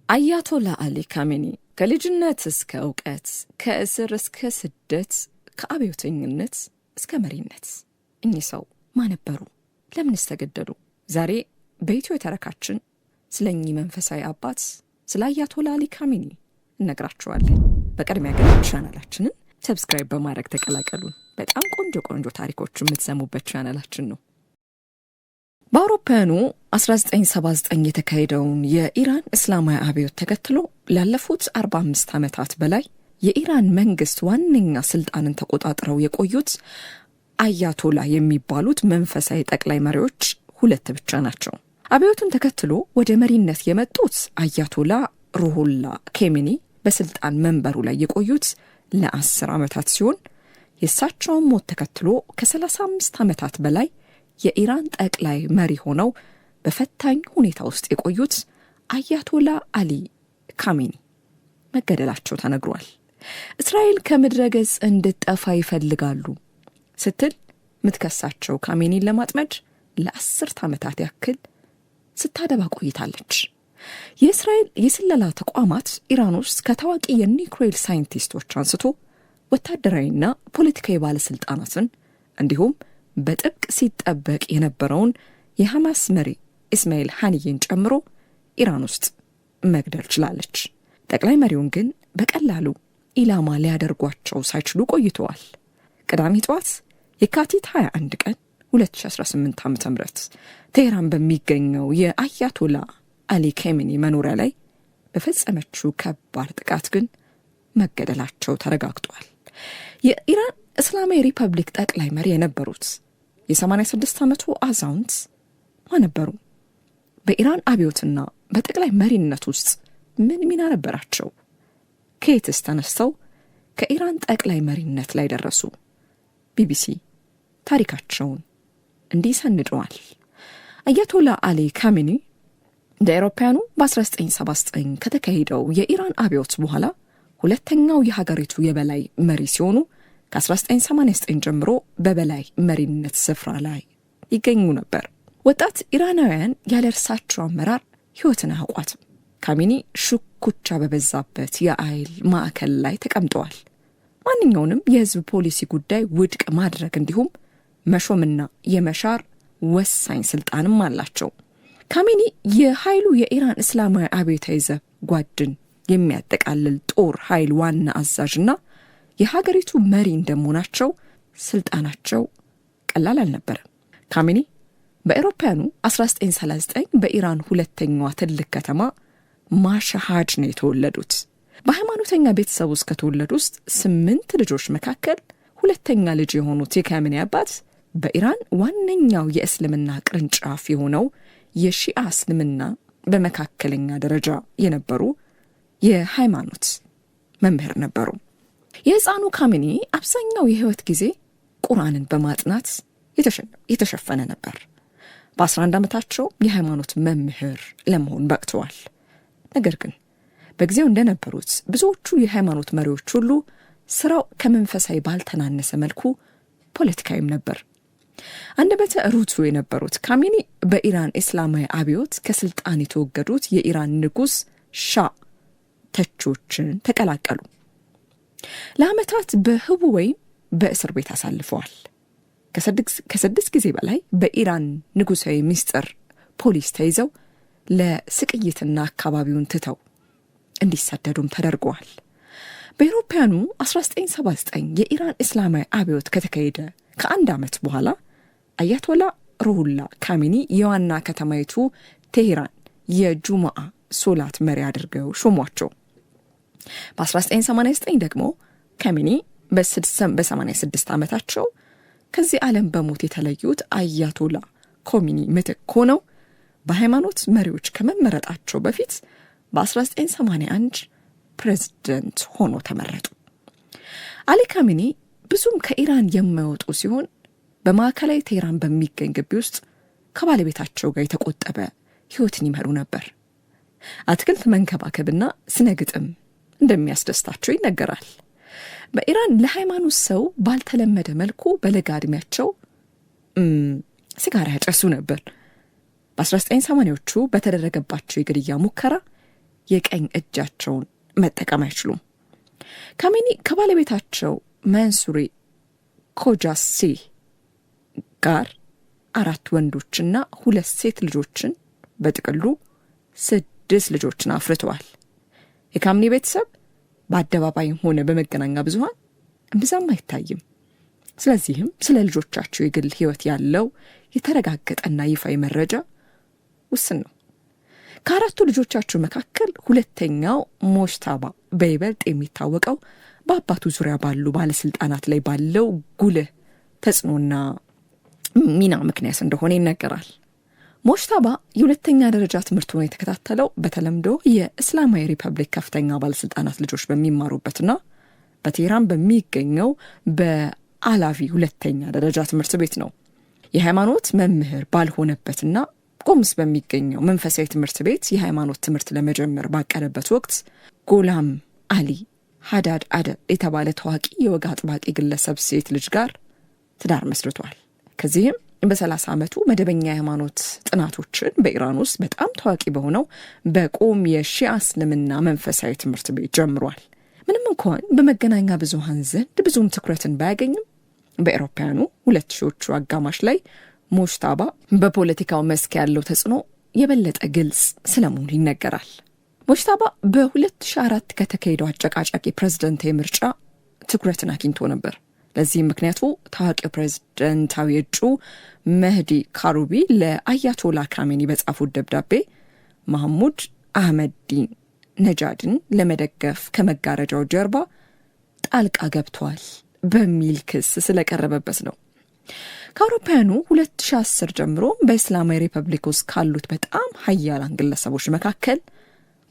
አያቶላ አሊ ካሜኒ ከልጅነት እስከ እውቀት፣ ከእስር እስከ ስደት፣ ከአብዮተኝነት እስከ መሪነት እኚህ ሰው ማን ነበሩ? ለምንስ ተገደሉ? ዛሬ በኢትዮ ተረካችን ስለ እኚህ መንፈሳዊ አባት ስለ አያቶላ አሊ ካሜኒ እነግራችኋለን። በቅድሚያ ግን ቻናላችንን subscribe በማድረግ ተቀላቀሉን። በጣም ቆንጆ ቆንጆ ታሪኮች የምትሰሙበት ቻናላችን ነው። በአውሮፓውያኑ 1979 የተካሄደውን የኢራን እስላማዊ አብዮት ተከትሎ ላለፉት 45 ዓመታት በላይ የኢራን መንግስት ዋነኛ ስልጣንን ተቆጣጥረው የቆዩት አያቶላ የሚባሉት መንፈሳዊ ጠቅላይ መሪዎች ሁለት ብቻ ናቸው። አብዮቱን ተከትሎ ወደ መሪነት የመጡት አያቶላ ሩሆላ ኬሚኒ በስልጣን መንበሩ ላይ የቆዩት ለ10 ዓመታት ሲሆን፣ የእሳቸውን ሞት ተከትሎ ከ35 ዓመታት በላይ የኢራን ጠቅላይ መሪ ሆነው በፈታኝ ሁኔታ ውስጥ የቆዩት አያቶላ አሊ ካሜኒ መገደላቸው ተነግሯል። እስራኤል ከምድረ ገጽ እንድጠፋ ይፈልጋሉ ስትል ምትከሳቸው ካሜኒን ለማጥመድ ለ10 ዓመታት ያክል ስታደባ ቆይታለች። የእስራኤል የስለላ ተቋማት ኢራን ውስጥ ከታዋቂ የኒውክሌር ሳይንቲስቶች አንስቶ ወታደራዊና ፖለቲካዊ ባለስልጣናትን እንዲሁም በጥብቅ ሲጠበቅ የነበረውን የሐማስ መሪ ኢስማኤል ሐኒዬን ጨምሮ ኢራን ውስጥ መግደል ችላለች። ጠቅላይ መሪውን ግን በቀላሉ ኢላማ ሊያደርጓቸው ሳይችሉ ቆይተዋል። ቅዳሜ ጠዋት የካቲት 21 ቀን 2018 ዓ ም ቴህራን በሚገኘው የአያቶላ አሊ ካሜኒ መኖሪያ ላይ በፈጸመችው ከባድ ጥቃት ግን መገደላቸው ተረጋግጧል። የኢራን እስላማዊ ሪፐብሊክ ጠቅላይ መሪ የነበሩት የ86 ዓመቱ አዛውንት ማን ነበሩ? በኢራን አብዮትና በጠቅላይ መሪነት ውስጥ ምን ሚና ነበራቸው? ከየትስ ተነስተው ከኢራን ጠቅላይ መሪነት ላይ ደረሱ? ቢቢሲ ታሪካቸውን እንዲህ ሰንደዋል። አያቶላ አሊ ካሜኒ እንደ አውሮፓውያኑ በ1979 ከተካሄደው የኢራን አብዮት በኋላ ሁለተኛው የሀገሪቱ የበላይ መሪ ሲሆኑ፣ ከ1989 ጀምሮ በበላይ መሪነት ስፍራ ላይ ይገኙ ነበር። ወጣት ኢራናውያን ያለ እርሳቸው አመራር ሕይወትን አያውቋትም። ካሜኒ ሽኩቻ በበዛበት የኃይል ማዕከል ላይ ተቀምጠዋል። ማንኛውንም የሕዝብ ፖሊሲ ጉዳይ ውድቅ ማድረግ እንዲሁም መሾምና የመሻር ወሳኝ ስልጣንም አላቸው። ካሜኒ የኃይሉ የኢራን እስላማዊ አብዮታዊ ዘብ ጓድን የሚያጠቃልል ጦር ኃይል ዋና አዛዥና የሀገሪቱ መሪ እንደመሆናቸው ስልጣናቸው ቀላል አልነበረም። ካሜኒ በአውሮፓውያኑ 1939 በኢራን ሁለተኛዋ ትልቅ ከተማ ማሻሃድ ነው የተወለዱት። በሃይማኖተኛ ቤተሰብ ውስጥ ከተወለዱ ውስጥ ስምንት ልጆች መካከል ሁለተኛ ልጅ የሆኑት የካሜኒ አባት በኢራን ዋነኛው የእስልምና ቅርንጫፍ የሆነው የሺአ እስልምና በመካከለኛ ደረጃ የነበሩ የሃይማኖት መምህር ነበሩ። የሕፃኑ ካሜኒ አብዛኛው የህይወት ጊዜ ቁርአንን በማጥናት የተሸፈነ ነበር። በ11 ዓመታቸው የሃይማኖት መምህር ለመሆን በቅተዋል። ነገር ግን በጊዜው እንደነበሩት ብዙዎቹ የሃይማኖት መሪዎች ሁሉ ስራው ከመንፈሳዊ ባልተናነሰ መልኩ ፖለቲካዊም ነበር። አንደበተ ርቱዕ የነበሩት ካሜኒ በኢራን እስላማዊ አብዮት ከስልጣን የተወገዱት የኢራን ንጉሥ ሻ ተቺዎችን ተቀላቀሉ። ለዓመታት በህቡዕ ወይም በእስር ቤት አሳልፈዋል። ከ6 ጊዜ በላይ በኢራን ንጉሣዊ ምስጢር ፖሊስ ተይዘው ለስቅይትና አካባቢውን ትተው እንዲሰደዱም ተደርገዋል። በአውሮፓውያኑ 1979 የኢራን እስላማዊ አብዮት ከተካሄደ ከአንድ ዓመት በኋላ አያቶላ ሩሁላ ካሜኒ የዋና ከተማይቱ ቴሄራን የጁማአ ሶላት መሪ አድርገው ሾሟቸው። በ1989 ደግሞ ካሜኒ በ86 ዓመታቸው ከዚህ ዓለም በሞት የተለዩት አያቶላ ኮሚኒ ምትክ ሆነው በሃይማኖት መሪዎች ከመመረጣቸው በፊት በ1981 ፕሬዝደንት ሆኖ ተመረጡ። አሊ ካሜኒ ብዙም ከኢራን የማይወጡ ሲሆን፣ በማዕከላዊ ቴህራን በሚገኝ ግቢ ውስጥ ከባለቤታቸው ጋር የተቆጠበ ሕይወትን ይመሩ ነበር። አትክልት መንከባከብና ስነ ግጥም እንደሚያስደስታቸው ይነገራል። በኢራን ለሃይማኖት ሰው ባልተለመደ መልኩ በለጋ ዕድሜያቸው ሲጋራ ያጨሱ ነበር። በ1980ዎቹ በተደረገባቸው የግድያ ሙከራ የቀኝ እጃቸውን መጠቀም አይችሉም። ካሜኒ ከባለቤታቸው መንሱሪ ኮጃሲ ጋር 4 ወንዶችና 2 ሴት ልጆችን በጥቅሉ 6 ልጆችን አፍርተዋል። የካሜኒ ቤተሰብ በአደባባይም ሆነ በመገናኛ ብዙሃን እምብዛም አይታይም። ስለዚህም ስለ ልጆቻቸው የግል ሕይወት ያለው የተረጋገጠና ይፋዊ መረጃ ውስን ነው። ከአራቱ ልጆቻቸው መካከል ሁለተኛው ሞጅታባ በይበልጥ የሚታወቀው በአባቱ ዙሪያ ባሉ ባለስልጣናት ላይ ባለው ጉልህ ተጽዕኖና ሚና ምክንያት እንደሆነ ይነገራል። ሞጅታባ የሁለተኛ ደረጃ ትምህርቱን የተከታተለው በተለምዶ የእስላማዊ ሪፐብሊክ ከፍተኛ ባለስልጣናት ልጆች በሚማሩበትና በቴህራን በሚገኘው በአላቪ ሁለተኛ ደረጃ ትምህርት ቤት ነው። የሃይማኖት መምህር ባልሆነበትና ቆምስ በሚገኘው መንፈሳዊ ትምህርት ቤት የሃይማኖት ትምህርት ለመጀመር ባቀደበት ወቅት ጎላም አሊ ሀዳድ አደል የተባለ ታዋቂ የወግ አጥባቂ ግለሰብ ሴት ልጅ ጋር ትዳር መስርቷል። ከዚህም በ30 ዓመቱ መደበኛ የሃይማኖት ጥናቶችን በኢራን ውስጥ በጣም ታዋቂ በሆነው በቆም የሺአ እስልምና መንፈሳዊ ትምህርት ቤት ጀምሯል። ምንም እንኳን በመገናኛ ብዙሃን ዘንድ ብዙም ትኩረትን ባያገኝም በአውሮፓውያኑ 2000ዎቹ አጋማሽ ላይ ሞጅታባ በፖለቲካው መስክ ያለው ተጽዕኖ የበለጠ ግልጽ ስለመሆኑ ይነገራል። ሞጅታባ በ2004 ከተካሄደው አጨቃጫቂ ፕሬዝደንታዊ ምርጫ ትኩረትን አግኝቶ ነበር። ለዚህም ምክንያቱ ታዋቂው ፕሬዝደንታዊ እጩ መህዲ ካሩቢ ለአያቶላ ካሜኒ በጻፉት ደብዳቤ ማህሙድ አህመዲን ነጃድን ለመደገፍ ከመጋረጃው ጀርባ ጣልቃ ገብቷል በሚል ክስ ስለቀረበበት ነው። ከአውሮፓውያኑ 2010 ጀምሮ በእስላማዊ ሪፐብሊክ ውስጥ ካሉት በጣም ሀያላን ግለሰቦች መካከል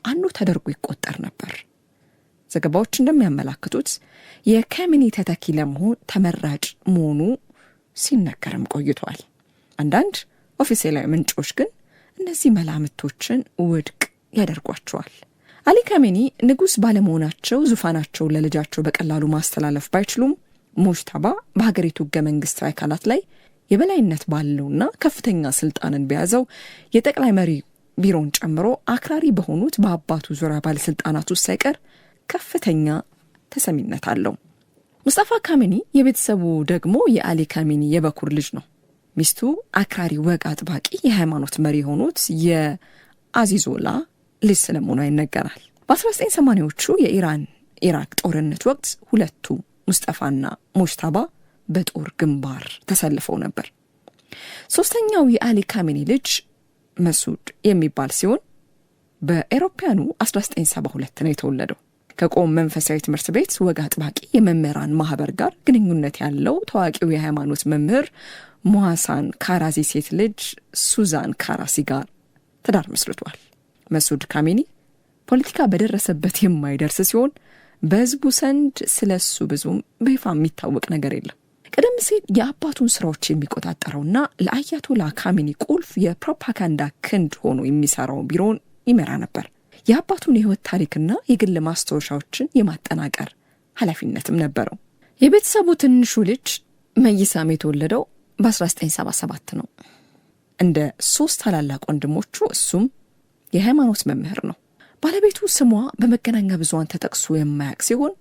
አንዱ ተደርጎ ይቆጠር ነበር። ዘገባዎች እንደሚያመላክቱት የካሜኒ ተተኪ ለመሆን ተመራጭ መሆኑ ሲነገርም ቆይቷል። አንዳንድ ኦፊሴላዊ ምንጮች ግን እነዚህ መላምቶችን ውድቅ ያደርጓቸዋል። አሊ ካሜኒ ንጉሥ ባለመሆናቸው ዙፋናቸውን ለልጃቸው በቀላሉ ማስተላለፍ ባይችሉም ሞጅታባ በሀገሪቱ ሕገ መንግስታዊ አካላት ላይ የበላይነት ባለውና ከፍተኛ ስልጣንን በያዘው የጠቅላይ መሪ ቢሮን ጨምሮ አክራሪ በሆኑት በአባቱ ዙሪያ ባለስልጣናት ውስጥ ሳይቀር ከፍተኛ ተሰሚነት አለው። ሙስጠፋ ካሜኒ የቤተሰቡ ደግሞ የአሊ ካሜኒ የበኩር ልጅ ነው። ሚስቱ አክራሪ ወግ አጥባቂ የሃይማኖት መሪ የሆኑት የአዚዞላ ልጅ ስለመሆኗ ይነገራል። በ1980ዎቹ የኢራን ኢራቅ ጦርነት ወቅት ሁለቱ ሙስጠፋና ሞጅታባ በጦር ግንባር ተሰልፈው ነበር። ሶስተኛው የአሊ ካሜኒ ልጅ መሱድ የሚባል ሲሆን በኤሮፓያኑ 1972 ነው የተወለደው። ከቆም መንፈሳዊ ትምህርት ቤት ወግ አጥባቂ የመምህራን ማህበር ጋር ግንኙነት ያለው ታዋቂው የሃይማኖት መምህር ሙሐሳን ካራዚ ሴት ልጅ ሱዛን ካራሲ ጋር ትዳር መስርቷል። መሱድ ካሜኒ ፖለቲካ በደረሰበት የማይደርስ ሲሆን በህዝቡ ዘንድ ስለሱ ብዙም በይፋ የሚታወቅ ነገር የለም። ቀደም ሲል የአባቱን ስራዎች የሚቆጣጠረውና ለአያቶላ ካሜኒ ቁልፍ የፕሮፓጋንዳ ክንድ ሆኖ የሚሰራው ቢሮውን ይመራ ነበር። የአባቱን የህይወት ታሪክና የግል ማስታወሻዎችን የማጠናቀር ኃላፊነትም ነበረው። የቤተሰቡ ትንሹ ልጅ መይሳም የተወለደው በ1977 ነው። እንደ 3 ታላላቅ ወንድሞቹ እሱም የሃይማኖት መምህር ነው። ባለቤቱ ስሟ በመገናኛ ብዙሃን ተጠቅሶ የማያውቅ ሲሆን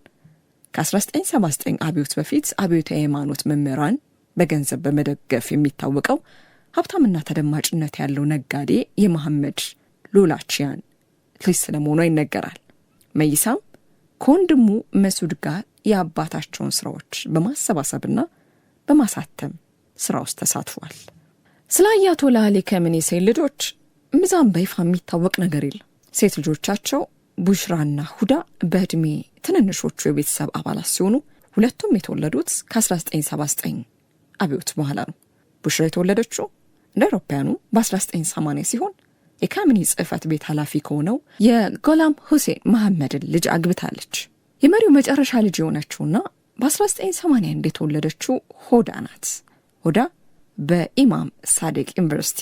ከ1979 አብዮት በፊት አብዮታዊ የሃይማኖት መምህራን በገንዘብ በመደገፍ የሚታወቀው ሀብታምና ተደማጭነት ያለው ነጋዴ የመሐመድ ሎላቺያን ልጅ ስለመሆኗ ይነገራል። መይሳም ከወንድሙ መሱድ ጋር የአባታቸውን ስራዎች በማሰባሰብና በማሳተም ስራ ውስጥ ተሳትፏል። ስለ አያቶላ አሊ ካሜኒ ሴት ልጆች እምብዛም በይፋ የሚታወቅ ነገር የለም። ሴት ልጆቻቸው ቡሽራና ሁዳ በእድሜ ትንንሾቹ የቤተሰብ አባላት ሲሆኑ ሁለቱም የተወለዱት ከ1979 አብዮት በኋላ ነው። ቡሽራ የተወለደችው እንደ አውሮፓውያኑ በ1980 ሲሆን የካሜኒ ጽሕፈት ቤት ኃላፊ ከሆነው የጎላም ሁሴን መሐመድን ልጅ አግብታለች። የመሪው መጨረሻ ልጅ የሆነችውና በ1981 የተወለደችው ሆዳ ናት። ሆዳ በኢማም ሳዴቅ ዩኒቨርሲቲ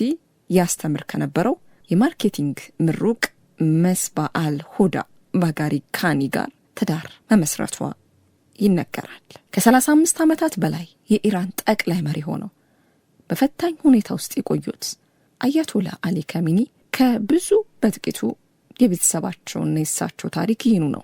ያስተምር ከነበረው የ marketing ምሩቅ መስባ አል ሆዳ ባጋሪ ካኒ ጋር ትዳር መመስረቷ ይነገራል። ከ35 ዓመታት በላይ የኢራን ጠቅላይ መሪ ሆነው በፈታኝ ሁኔታ ውስጥ የቆዩት አያቶላ አሊ ካሜኒ ከብዙ በጥቂቱ የቤተሰባቸውና የእሳቸው ታሪክ ይህኑ ነው።